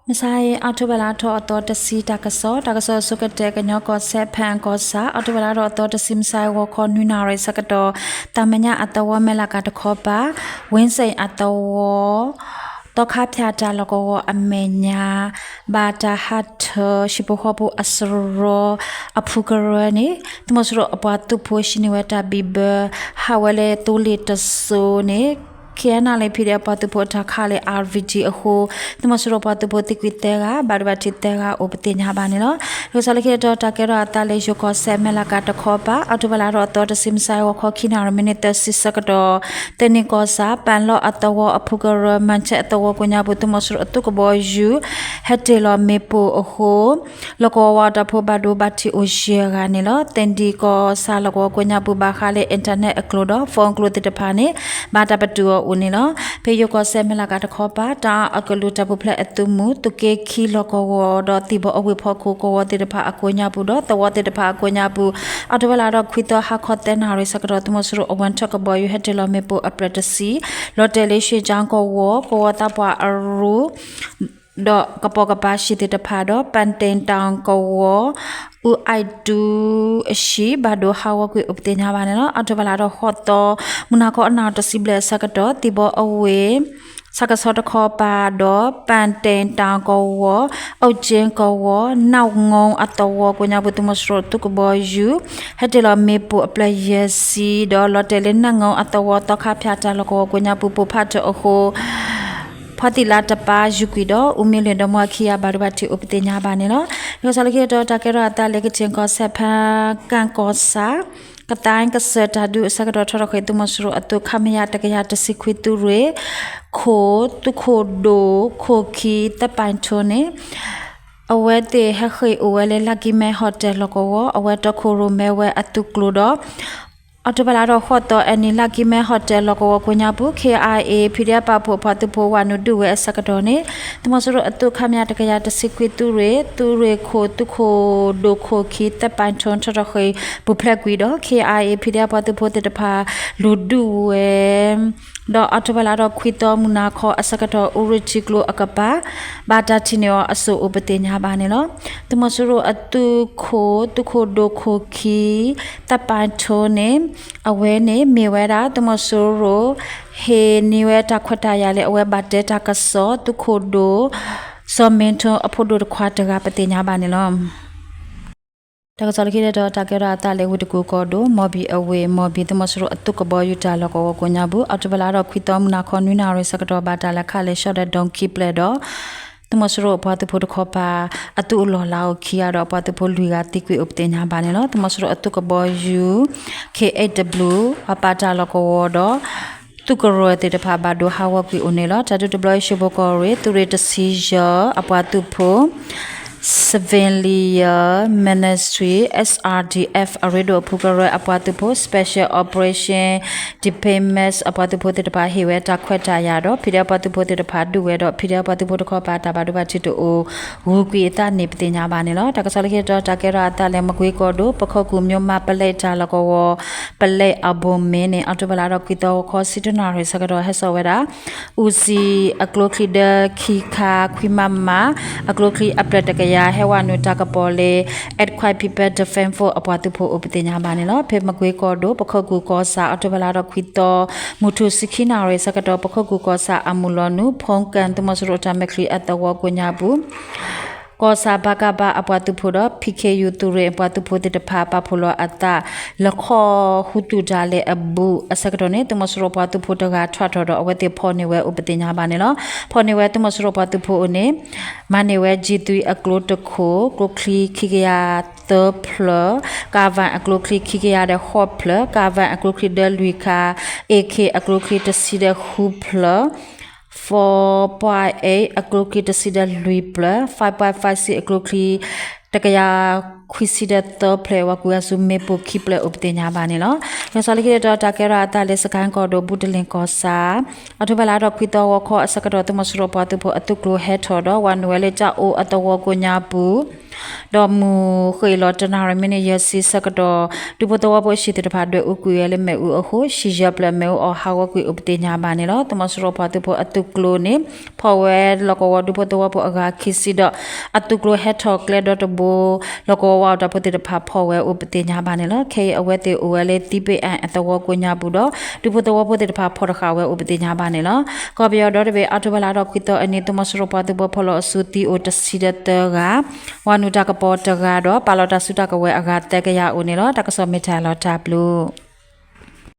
မုၢ်ဆါအံၤ အီးထိဘၢၣ်လါထီၣ်အသီတဆံတၢ်ကစီၣ်, တၢ်ကစီၣ်အဆိကတၢၢ် ကညီကီၢ်စဲၣ် ဖဲကီၢ်ဆၣ် အီးထိဘၢၣ်လါထီၣ်အသီတဆံ မုၢ်ဆါအံၤ ဂီၤခီနွံနၣ်ရံၣ်ဆၢကတီၢ် တၢ်မဲာ်ညါအသဝီမဲာ်လၤကၤတခီပၤ ဝ့စ့ၣ်အသဝီ သီခါဖၠၣ်တၢ်လီၢ်ကဝီၤအမဲာ်ညါ ဘၣ်တၢ်ဟးထၢၣ် ဟံၣ်ဖိဃီဖိအစရီ အဖုကရၢန့ၣ် သုးမီၤစိရိၤအပှၤသုးဖိဟံးန့ၢ်ဝဲတၢ်ဘံၣ်ဘၢ ဟးဝဲလၢသိလ့ၣ်တစိၤန့ၣ် ခ့ၣ်အဲၣ်နၣ်လ့ၣ် ဖံးဒဲးအပှၤသုးဖိအတၢ်ခးလၢ အၣ်ရံၣ်ကၠံ အဃိ သုးမီၤစိရိၤပှၤသုးဖိသံကွံာ်သၢဂၤ ဘၣ်ဒိဘၣ်ထံးသၢဂၤအိၣ်ပသ့ၣ်ညါဘၣ်န့ၣ်လီၤ. တၢ်ကစီၣ်လၢခံတတီၤ တၢ်ကဲထီၣ်အသးလၢယိၤကီၢ်စဲၣ် မဲာ်လၤကၤတခီပၤ အီးထိဘၢၣ်လါထီၣ်အသီတဆံ မုၢ်ဆါအံၤ ဂီၤခီခံနၣ်ရံၣ် မံးနံးသၢဆံဆၢကတီၢ် သဲနံၣ်ကီၢ်ဆၣ် ပၣ်လီၢ်အသဝီအဖုကရၢ မၣ်ဆဲးအသဝီကိးညါပူၤ သုးမီၤစိရိၤအသုးကဘီယူၤ ဟဲတ့ၢ်လီၤမ့ၣ်ပိၢ်အဃိ လီၢ်ကဝီၤဝါတၢ်ဖိဘၣ်ဒိဘၣ်ထံးအိၣ်ယဲၢ်ဂၤန့ၣ်လီၤ. သဲနံၣ်ကီၢ်ဆၣ်လီၢ်ကဝီၤကိးညါပူၤ ဘၣ်ဃးလၢ internet အကျိၤဒီး phone ကျိၤသ့ၣ်တဖၣ်န့ၣ် ဘၣ်တၢ်ပတုာ်အီၤအိၣ်န့ၣ်လီၤ. ဖဲယိၤကီၢ်စဲၣ် မဲာ်လၤကၤတခီပၤ တၢ်အကလုၢ်တၢ်ပူၤဖျဲးအသုးမုၢ် သုးက့ခံလီၢ်ကဝီၤဒီး သံၣ်ဘီအဝ့ၢ်ဖီခိၣ် ကဝီၤသ့ၣ်တဖၣ်အကိးညါပူၤဒီး သဝီသ့ၣ်တဖၣ်အကိးညါပူၤ အီးထိဘၢၣ်လါထီၣ်ခွံသီ ဟါခီသၢနၣ်ရံၣ်ဆၢကတီၢ် သုးမီၤစိရိၤအဝဲထၢၣ်ကဘီယူၤ ဟဲတ့ၢ်လီၤမ့ၣ်ပိၢ်အဖျၢၣ်တဆံ လီၤတဲာ်လၢ ရွှေချောင်း ကဝီၤ ကဝီၤသးပှၢ်အရူ ဒီးကပိာ်ကပၤဟံၣ်သ့ၣ်တဖၣ်ဒီး ပၣ်တ့ၣ်တၣ်ကဝီၤ အူအိၣ်တူအဟံၣ် ဘၣ်ဒိဟးဂီၤကွံာ်အိၣ်ပသ့ၣ်ညါဘၣ်န့ၣ်လီၤ. အီးထိဘၢၣ်လါထီၣ်ဃိးသီ မုၢ်နၤခီအနၣ်တဆံဘျဲၣ်အဆၢကတီၢ် သံၣ်ဘီအဝ့ၢ် ဆၣ်ကဆီတခီပၤဒီး ပၣ်တ့ၣ်တၣ်ကဝီၤ အိၣ်ကၠ့ကဝီၤ နၣ်ငိအသဝီကိးညါပူၤ သုးမီၤစိရိၤသုးကဘီယူၤ ဟဲတ့ၢ်လီၤမ့ၣ်ပိၢ်အဖျၢၣ်ယဲၢ်ဆံဒီး လီၤတဲာ်လၢနၣ်ငိအသဝီ သီခါဖၠၣ်တၢ်လီၢ်ကဝီၤကိးညါပူၤ ပိၢ်ဖးထၢၣ်အဃိ ဖီသံၣ်လါတပၤယူၤကွံာ်ဒီး အူမ့ၢ်လွံၢ်ဒီမါခံဂၤ ဘၣ်ဒိဘၣ်ထံးအိၣ်ပသ့ၣ်ညါဘၣ်န့ၣ်လီၤ. တၢ်ကစီၣ်လၢခံတတီၤ တၢ်ကဲထီၣ်အသးလၢ ကချင်ကီၢ်စဲၣ် ဖဲ ကၣ်ကီၢ်ဆၣ် ကသါကစၢၢ်တၢ်ဒုးအဆၢကတီၢ် ထီထီၣ်ဃ့ သုးမီၤစိရိၤအသုး ခမရ တကယၤတဆံခွံ သုးရ့ၣ်ခိၣ် သုးခိၣ်ဒိၣ် ခိၣ်ခံ သၢပၢ်ထိန့ၣ် အဝဲသ့ၣ်ဟဲဃ့ၢ်အိၣ်ဝဲလၢ Lucky Man Hotel လီၢ်ကဝီၤ အဝဲတီခိၣ်ရိၣ်မဲဝဲအသုးကျိၤဒီး အီးထိဘၢၣ်လါထီၣ်ဃိးသီအနံၤ Lucky Man Hotel လီၢ်ကဝီၤကိးညါပူၤ ခ့ၣ်အဲၣ်အါအ့ ဖံးဒဲးပာ်ဖှိၣ်အပှၤသုးဖိဝးနုာ်ဒုးဝဲအဆၢကတီၢ်န့ၣ် သုးမီၤစိရိၤအသုး ခမရ တကယၤတဆံခွံ သုးရ့ၣ် သုးရ့ၣ်ခိၣ် သုးခိၣ်ဒိၣ်ခိၣ်ခံ သၢပၢ်ထိ ထီထီၣ်ဃ့ ပူၤဖျဲးကွံာ်ဒီး ခ့ၣ်အဲၣ်အါအ့ ဖံးဒဲးပှၤသုးဖိသ့ၣ်တဖၣ် လူၤဒုးဝဲ ဒီးအီးထိဘၢၣ်လါထီၣ်ခွံသီ မုၢ်နၤခီအဆၢကတီၢ် အူရ့ၣ်ထံကျိအကပၤ ဘၣ်တၢ်ထံၣ်န့ၢ်အီၤအစိၣ်အိၣ်ပသ့ၣ်ညါဘၣ်န့ၣ်လီၤ. သုးမီၤစိရိၤအသုးခိၣ် သုးခိၣ်ဒိၣ်ခိၣ်ခံ သၢပၢ်ထိန့ၣ် အဝဲန့ၣ်မ့ၢ်ဝဲဒၣ် သုးမီၤစိရိၤ ဟ့ၣ်န့ၢ်ဝဲတၢ်ခွဲးတၢ်ယာ်လၢ အဝဲဘၣ်တဲတၢ်ကစီၣ် သုးခိၣ်ဒိၣ် စီၤမ့ထိ အဖိဒိၣ်တခွါတဂၤပသ့ၣ်ညါဘၣ်န့ၣ်လီၤ. တၢ်ကစီၣ်လၢခံတတီၤ တၢ်ကဲထီၣ်အသးလၢ ဝ့ၢ်တကူၣ်ကီၢ်ဒိၣ် မီၣ်ဘံၣ်အဝ့ၢ် မီၣ်ဘံၣ် သုးမီၤစိရိၤအသုးကဘီယူၤတၢ်လီၢ်ကဝီၤကိးညါပူၤ အီးထိဘၢၣ်လါထီၣ်ခွံသီ မုၢ်နၤခီနွံနၣ်ရံၣ်ဆၢကတီၢ် ဘၣ်တၢ်လဲၤခးလဲၤဆှီဒီး ဒုံခံဖျၢၣ်ဒီး သုးမီၤစိရိၤအပှၤသုးဖိတခီပၤ အသုးအိၣ်လီၢ်လၤအိၣ်ခံဂၤဒီး အပှၤသုးဖိလွံၢ်ဂၤသံကွံာ်အိၣ်ပသ့ၣ်ညါဘၣ်န့ၣ်လီၤ. သုးမီၤစိရိၤအသုးကဘီယူၤ ခ့ၣ်အဲၣ်ဒဘျူး ပှၤပာ်တၢ်လီၢ်ကဝီၤဒီး သုးကရၢသ့ၣ်တဖၣ် ဘၣ်ဒိဟးဂီၤကွံာ်အိၣ်န့ၣ်လီၤ. တၢ်ဒုးတဘျီအံၤ ရွှေဘိုကီၢ်ရ့ၣ် သုးရ့ၣ်တဆံယဲၢ် အပှၤသုးဖိ Civilian Ministry, S R D F အရ့ဒိၣ်အဖုကရၢအပှၤသုးဖိ Special Operation Deployment အပှၤသုးဖိသ့ၣ်တဖၣ် ဟ့ၣ်ဝဲတၢ်ခွဲးတၢ်ယာ်ဒီး ဖံးဒဲးအပှၤသုးဖိသ့ၣ်တဖၣ်ဒုးဝဲဒီး ဖံးဒဲးအပှၤသုးဖိတခီပၤ တၢ်ဘၣ်ဒိဘၣ်ထံးတအိၣ် ဂုၤကွံာ်အသးန့ၣ် ပသ့ၣ်ညါဘၣ်န့ၣ်လီၤ. တၢ်ကစီၣ်လၢခံတတီၤ တၢ်ကဲထီၣ်အသးလၢ မကွ့ကီၢ်ဒိၣ် ပခိၣ်ကူၣ်မိၢ်မး ပလဲတၢ်လီၢ်ကဝီၤ ပလဲအဘိၣ်မ့ၢ်န့ၣ် အီးထိဘၢၣ်လါထီၣ်ခွံသီ ဂီၤခီဆံတၢနၣ်ရံၣ်ဆၢကတီၢ် ဟဲစိာ်ဝဲဒၣ် Uzi အကျိချံဒၢခံခါ ခွံ မမ အကျိချံအဖျၢၣ်တကယၤ ဟဲဝဲနုာ်တၢ်ကပီၤလၢ Air Krai People Defense Force အပှၤသုးဖိအိၣ်ပသ့ၣ်ညါဘၣ်န့ၣ်လီၤ. ဖဲမကွ့ကီၢ်ဒိၣ် ပခိၣ်ကူၣ်ကီၢ်ဆၣ် အီးထိဘၢၣ်လါထီၣ်ခွံသီ မုၢ်ထူၣ်ဆံခံနၣ်ရံၣ်ဆၢကတီၢ် ပခိၣ်ကူၣ်ကီၢ်ဆၣ်အမုၢ်လီၤနုာ် ဖီကၣ် သုးမီၤစိရိၤတၢ်မဲာ်ချံအသဝီကိးညါပူၤ ကီၢ်ဆၣ် ပကဖ အပှၤသုးဖိဒီး P K U သုးရ့ၣ်အပှၤသုးဖိသ့ၣ်တဖၣ် ပာ်ဖှိၣ်လီၤအသး လဲၤခီၣ်ဟူးသူၣ်တၢ်လၢအဘူးအဆၢကတီၢ်န့ၣ် သုးမီၤစိရိၤပှၤသုးဖိတဂၤ ထွဲထီၣ်ဒီး အဝဲသ့ၣ်ဖီၣ်န့ၢ်ဝဲအိၣ်ပသ့ၣ်ညါဘၣ်န့ၣ်လီၤ. ဖီၣ်န့ၢ်ဝဲသုးမီၤစိရိၤပှၤသုးဖိအအိၣ်န့ၣ် မၤန့ၢ်ဝဲ G three အကျိတခိၣ် ကျိချံခံကယၤသၢဖျၢၣ်, ကၣ်ဝၣ်အကျိချံခံကယၤဒီးဃိးဖျၢၣ်, ကၣ်ဝၣ်အကျိချံဒၢလွံၢ်ခါ, AK အကျိချံတဆံဒီးဃုဖျၢၣ် four point eight အကျိချံတဆံဒီးလွံၢ်ဖျၢၣ်, five point five six အကျိချံ တကယၤခွံဆံဒီးသၢဖျၢၣ် ဝဲကွံာ်ဝဲဆူမ့ၣ်ပိၢ်ခံဖျၢၣ်အိၣ်ပသ့ၣ်ညါဘၣ်န့ၣ်လီၤ. တၢ်ကစီၣ်လၢခံတတီၤ တၢ်ကဲထီၣ်အသးလၢ စကဲၣ်ကီၢ်ဒိၣ် ဘုတလ့ၣ်ကီၢ်ဆၣ် အီးထိဘၢၣ်လါထီၣ်ခွံသီ ဂီၤခီအဆၢကတီၢ် သုးမီၤစိရိၤပှၤသုးဖိအသုးကျိၤဟဲထီၣ်ဒီး ဝဲနုာ်ဝဲလၢကၠၣ်အိၣ်အသဝီကိးညါပူၤ ဒီးမုၢ်ဃ့ၢ်လီၤတနၣ်ရံၣ်မံးနံးယဲၢ်ဆံဆၢကတီၢ် ဒူဖိသဝီဖိအဟံၣ်သ့ၣ်တဖၣ် ဒွဲၣ်အူကွံာ်ဝဲလၢမ့ၣ်အူအဃိ ဟံၣ်ယဲၢ်ဖျၢၣ်မ့ၣ်အူအီၣ်ဟးဂီၤကွံာ်အိၣ်ပသ့ၣ်ညါဘၣ်န့ၣ်လီၤ. သုးမီၤစိရိၤပှၤသုးဖိအသုးကျိၤန့ၣ် ဖီၣ်ဝဲလီၢ်ကဝီၤဒူဖိသဝီဖိအဂၤခံဆံဒီး အသုးကျိၤဟဲထီၣ်ကျဲဒီတဘိ လီၢ်ကဝီၤဝးအိၣ်တၢ်ဖိသ့ၣ်တဖၣ်ဖီၣ်ဝဲအိၣ်ပသ့ၣ်ညါဘၣ်န့ၣ်လီၤ. ခဲအံၤအဝဲသ့ၣ်အိၣ်ဝဲလၢ သံပ့ၣ်အဲၣ် အသဝီကိးညါပူၤဒီး ဒူဖိသဝီဖိသ့ၣ်တဖၣ်ဖီၣ်တဃာ်ဝဲအိၣ်ပသ့ၣ်ညါဘၣ်န့ၣ်လီၤ. ကီၢ်ပယီၤဒီတဘ့ၣ် အီးထိဘၢၣ်လါဒီးခွံသီအနံၤ သုးမီၤစိရိၤပှၤသုးဖိဖီၣ်လီၤအစုသံအိၣ်တဆံဒီးသၢဂၤ, ဝၤနုာ်တၢ်ကပီၤတဂၤဒီး ပာ်လီၤတၢ်စုတၢ်ကဝဲၤအဂၤသၢကယၤအိၣ်န့ၣ်လီၤ. တၢ်ကစီၣ်မ့ၢ်တၢ်လီၤတၢ်ဘျုး